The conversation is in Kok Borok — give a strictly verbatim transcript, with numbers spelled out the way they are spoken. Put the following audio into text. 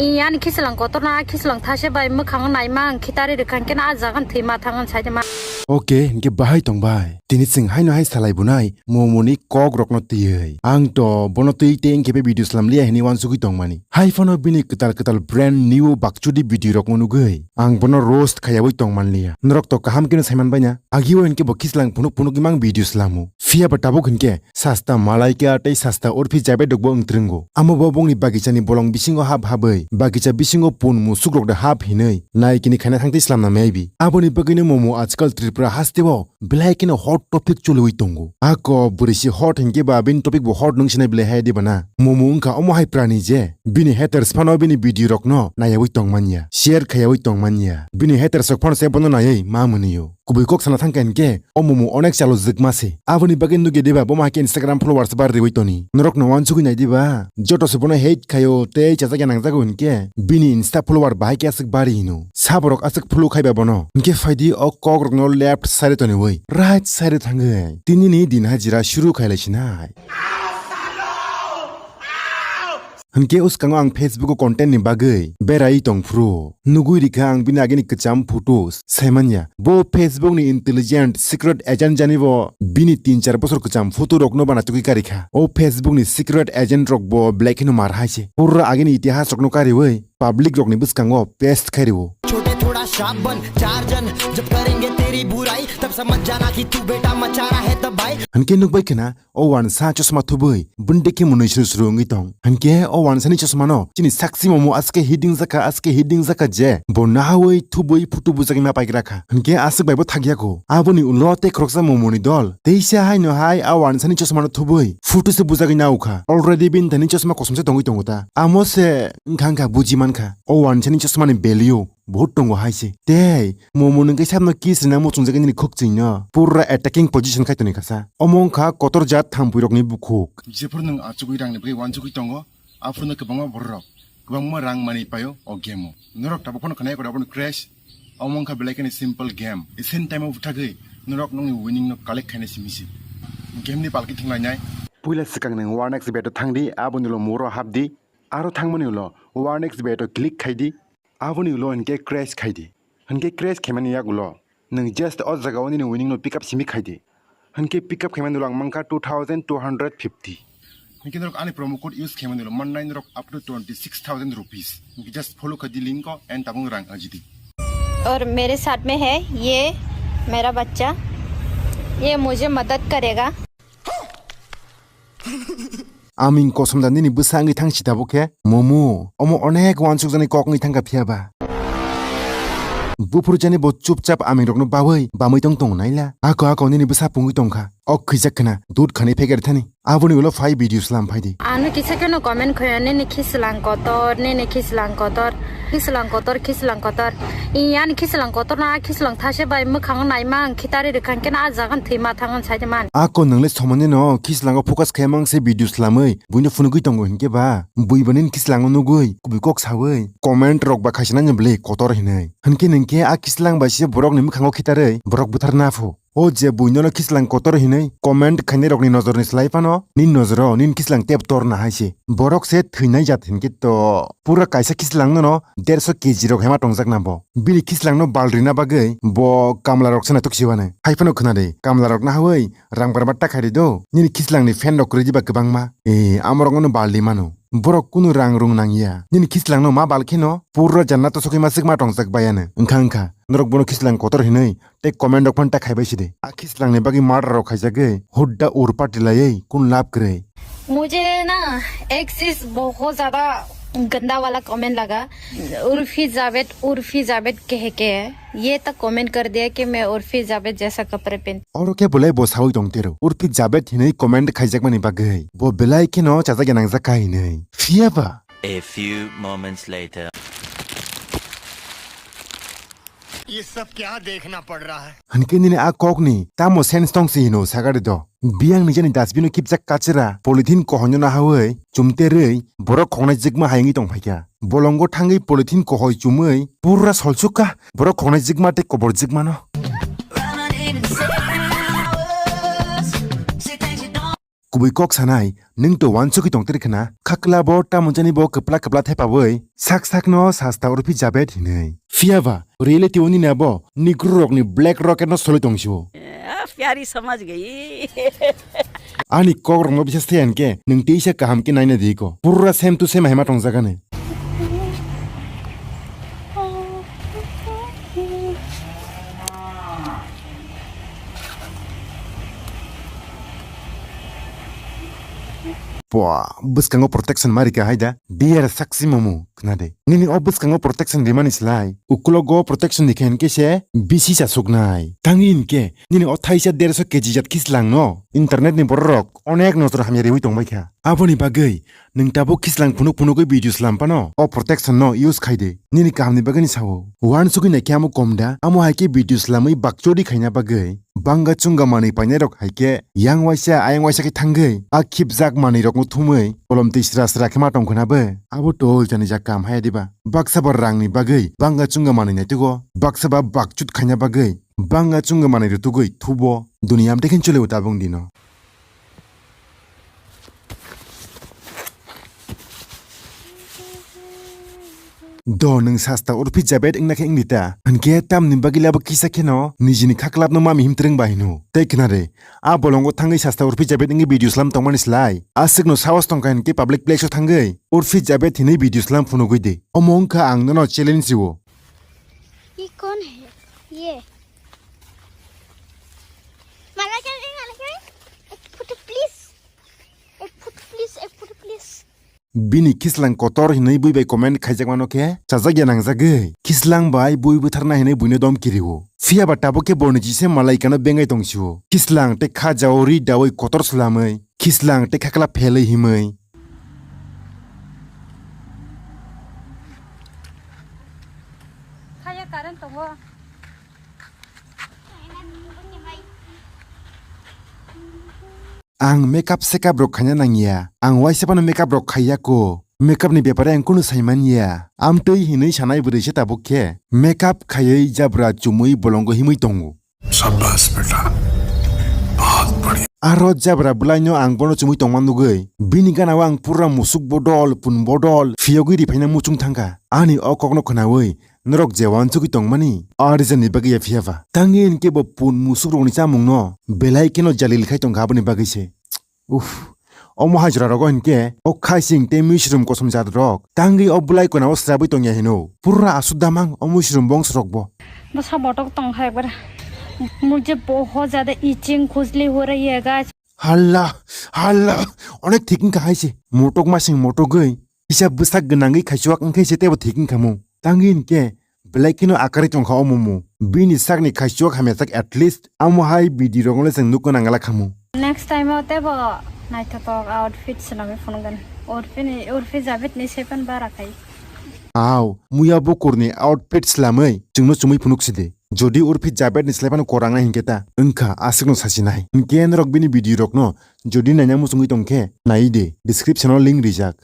I ani khichwlang kotorno a khichwlang thase bai mwkhango naima ang khitari rwkha, hwnkhe no a jaga no thwima thang ang saide ma. Oke, hwnkhe bahai tong bai. Tini chwng haino hai salai bunai, Momo ni kok rokno twiwi. Ang to bono twi tei wngkhe video slam liya hinwi uansugwi tong mani. Hai phano bini kwtal kwtal brand new bakchudi video rokno nugwi ang bono roast khaiyawi tong man liya. Norok to kaham kheno sai man bai na. Agio hwnkhe bo khichwlang phunuk phunuk imang video slamo. Phiya ba tabuk hwnkhe sasta Malaika tei sasta Urfi Jabedok bo wngtrwngo. Amo bo bongni bagichani bolong bisingo hap habwi, bagicha bisingo pun musuk rok da hap hinwi naikini khaina thangtwi slamna maybe. Aboni bagwino Momo ajkal Tripura hasteo belai kheno hot topic choliwi tongo. Ako bwrwi si hot hinkhe ba bini topic bo hot nung sinai belai hai diba na? Momo wngkha omo hai prani je bini haters phano bini video rokno nayawi tong manya, share khayawi tong manya. Bini haters rok phano se bono naywi ma mwnio. Kubui kok sana thangkha hinkhe o Momo onek chalo jwkma se. Aboni bagwi nugya diba bomo haikhe Instagram followers bar riwi toni. Norok no uansugwi nai diba? Joto se bono hate khaio tei chajakya nangjago hinkhe bini Insta follower bahai khe aswk bari hino. Saborok aswk follow khaiba bono. Hinkhe phaidi o kok rokno left side o toniwi right side o thangwi tinini din hajira shuru khailai sinai. Hinkhe uskango ang Facebook o content ni bagwi berai tongphuru. Nugwi rikha ang bini agini kwcham photos. Saimanya. Bo Facebook ni intelligent secret agent jani bo bini tin char bosor kwcham photo rokno bana tugwi karikha. O Facebook ni secret agent rok bo belai kheno mar hai se. Pura agini itihas rokno kariwi public rokni bwskango paste khairiwo. छोटे थोड़ा शाप बन, चार जन जब करेंगे तेरी बुराई, तब समझ जाना कि तू बेटा मचा रहा है तबाही। Hinkhe nukbai khna, o wansa chosma thubui, bini dekhe mwnwi sru sru wngwi tong. Hinkhe o wansani chosmano chini sakchi Momo aske hiding jaka, aske hiding jaka je, bo nahawi thubui photo bujagwi ma paigra kha. Hinkhe aswk bai bo thakya kho. Aboni ulo tei khoroksa Momoni dol teisa haino hai a wansani chosmano thubui photo se bujagwi naukha. Already bini thani chosma kosom se tongwi tongo ta. Amo se wngkha wngkha buji mankha. O wansani chosmani value Bohut tongo hai se. Tei Momo nwng khe sabno kiss rina muchungjak nini khukchwino. Pura attacking position khai toni kasa. Omo wngkha kotor jat thampui rokni bukhuk. Jephuru nwng achugwi rangni bagwi uansugwi tongo, aphuru no kwbangma bororok kwbangma rang manwi paio o game o. Norok tabuk phano khwnai kho tabukni crash. Omo wngkha belai kheno simple game. Same time o bwthagwi norok nokni winning no collect khainai simi se. Game ni palki thwnglainai. Puila swkang nwng Warnex bet o thangdi, aboni ulo muro hapdi. Aro thangmani ulo Warnex bet o click khaidi. Aboni ulo hinkhe crash khaidi. Hinkhe crash khaimani yagulo nwng just o jagao nini winning no pick up simi khaidi. Hinkhe pick up khaimani ulo ang mankha two thousand two hundred fifty. Hinkhe norok ani promo code use khaimani ulo mannai norok up to twenty six thousand rupees. Hinkhe just follow khaidi link o and tabuk rang ajidi. और मेरे साथ में है ये मेरा बच्चा, ये मुझे मदद करेगा। Aming kosom da nini bwsa wngwi thang si tabuk khe? Momo, omo onek uansukjaknai kok wngwi thangkha phiya ba? Buphuru jani bo chupchap aming rokno bawi bamwi tong tongo naila. Ako ako nini bwsa pungwi tongkha. O khwijak khna dud khani pheker thani. Aboni ulo phai video slam phaidi. Ano kisa kheno comment khoyo, nini khichwlang kotor, nini khichwlang kotor, khichwlang kotor, khichwlang kotor. I ani khichwlang kotor no a khichwlang thase bai mwkhang naima ang khitari rwkha, hwnkhe no a jaga no thwima thang ang saide man. Ako nwngle somani no khichwlango focus khaimang se video slamwi buino phunugwi tongo hinkhe ba? Bui bo nini khichwlango nugwi kubui kok sawi comment rok ba khaisina ni bwlwi kotor hinwi. Hinkhe nwng khe a khichwlang bai se borok ni mwkhango khitarwi borok butharna phu. O je buino no khichwlang kotor hinwi comment khainai rokni nojorni slai phano nini nojoro nini khichwlang tep torna hai se. Borok se thwinai jat hinkhe to pura kaisa khichwlang no derso K G rok hema tongjakna bo. Bini khichwlang no bal rina bagwi bo kamla rok se naithok siwani. Hai phano khna di, kamla rok nahawi rang barma ta khairi do. Nini khichwlang ni fan rok kwrwi diba kwbangma. E, amorok no bal di mano. Borok kunu rang rung nangya. Nini khichwlang no ma bal kheno pura janna to sokima sikma tongjak bayani. Wngkha wngkha. Norok bono khichwlang kotor hinwi tei comment rok phano ta khaibai sidi. A khichwlangni bagwi murder rok khaijagwi hudda ur party laiwi kun lab kwrwi. मुझे ना एक चीज बहुत ज्यादा गंदा वाला कमेंट लगा, उर्फी जावेद, उर्फी जावेद कह के ये तक कमेंट कर दिया कि मैं उर्फी जावेद जैसा कपड़े पहन। Oro khe bolai bo sawi tong tero. Urfi Jabed hinwi comment khaijakmani bagwi. Bo belai kheno chajak ya nangjak kha hinwi. Phiya ba? A few moments later. ये सब क्या देखना पड़ रहा है? Hinkhe nini a kokni tamo sense tong si hino sagari do. Biyang ni jani dustbin o kipjak kachira polythene kohoi no nahawi chumterwi borok khongnai jikma hayungwi tong phaikha. Bolongo thangwi polythene kohoi chumwi pura solsukha borok khongnai jikma tei kobor jikmano. Kubui kok sanai, nwng to wansugwi tongtwrwi khna? Khakla bo tamunjani bo kwpla kwpla thepawi sak sakno sasta Urfi Javed hinwi. Phiyaba reality o nini abo Negro rokni Black Rocket no solwi tongsio. Ah, pyari samajh gayi. Ani kok rokno bisas thai hinkhe nwng teisa kaham khe naina di ko. Pura same to same haima tongjagani. Pua, bwskango protection ma rika hai da. Dear Sakshi Mamu, khna de. Nini o bwskango protection rimani slai, ukulogo protection ni khe hinkhe se bisi chasuknai. Tangwi hinkhe nini o thaisa derso K G jat khislang no internet ni borok rok onek nojor hamya riwi tongbai kha. Aboni bagwi nwng tabuk khislang phunuk phunugwi video slam phano o protection no use khai de. Nini kaham ni bagwi ni sao. Wansugwi naikhe amo kom da, amo hai khe video slamwi bakchori khaina bagwi. Banga chunga manwi painai rok hai khe yang waisa ayang waisa khe thangwi a khipjak manwi rokno thumwi kolom twi sra sra khe ma tong khna bo. Abo tol jani jak kam hai diba? Baksa ba rangni bagwi banga chunga manwi naitugo, baksa ba bakchut khaina bagwi banga chunga manwi rwtugwi thubo. Duniya amtwi khe chole o tabuk dino. Do nwng sasta Urfi Javed wngna khe wngdi ta? Hinkhe tamni bagwi labo kisa kheno nijini khaklapno ma mihim twrwng bai hino. Tei khna re, a bolongo thangwi sasta Urfi Javed wngwi video slam tongmani slai, aswkno sahos tongkha hinkhe public place o thangwi Urfi Javed hinwi video slam phunugwi di. Omo wngkha ang nono challenge rio. ये कौन है? ये। माला क्या है, माला क्या है? एक photo please. एक फोटो प्लीज, एक photo please. Bini khislang kotor hinwi bui bai comment khaijakmano khe chajak ya nangjagwi. Khislang bai bui butharna hinwi buino domki rio. Phiyaba tabuk khe borni jise malaikano bengai tongsio. Khislang tei kha jao ri dawi kotor slamwi. Khislang tei khakla phelwi himwi. Khaya current tongo. Ang makeup sekap rok khaina nangya. Ang waisa phano makeup rok khaiya ko. Makeup ni bepare ang kunu saimanya. Amtwi hinwi sanai bwrwi se tabuk khe makeup khaiwi jabra chumui bolongo himwi tongo. शाबाश बेटा, बहुत बढ़िया। Aro jabra bwlaino ang bono chumui tongma nugwi, bini ganao ang pura musuk bodol, pun bodol, phiyogwi riphaina muchung thangkha. Ani o kokno khnaui norok je wansugwi tongmani, a reason ni bagwi ya phiyaba. Tangwi hinkhe bo pun musuk rokni chamungno belai kheno jalil khai tongkha aboni bagwi se. Uff, omo hai jora rogo hinkhe o khaising tei misrum kosom jat rok tangwi o bwlai kona o srabwi tongya hino. Pura aswk damang o misrum bongso rok bo. Bwsa botok tongkha ekbare. Mujhe bahut zyada itching khujli ho rahi hai guys. Halla, halla, onek thik wngkha hai se. Motok masing motogwi kisa bwsak gwnangwi khaichuak wngkhe se teibo thik wngkha mo. Tangwi hinkhe belai kheno akwrwi tongkha o momo. Bini sakni khaichuak hamya sak at least amo hai bidi rokno le chwng nukna nangala khamu. Next time o teibo naithotok outfit swnamwi phunukgwn. Urfi ni, Urfi Javed ni sepan bara khai. Aw, muya bukurni outfit slamwi chwngno chumui phunuk sidi. Jodi Urfi Javed ni slai phano kwrang nai hinkhe ta wngkha aswkno sasinai. Hinkhe norok bini video rokno jodi naina muchungwi tongkhe nai di, description o link rijak.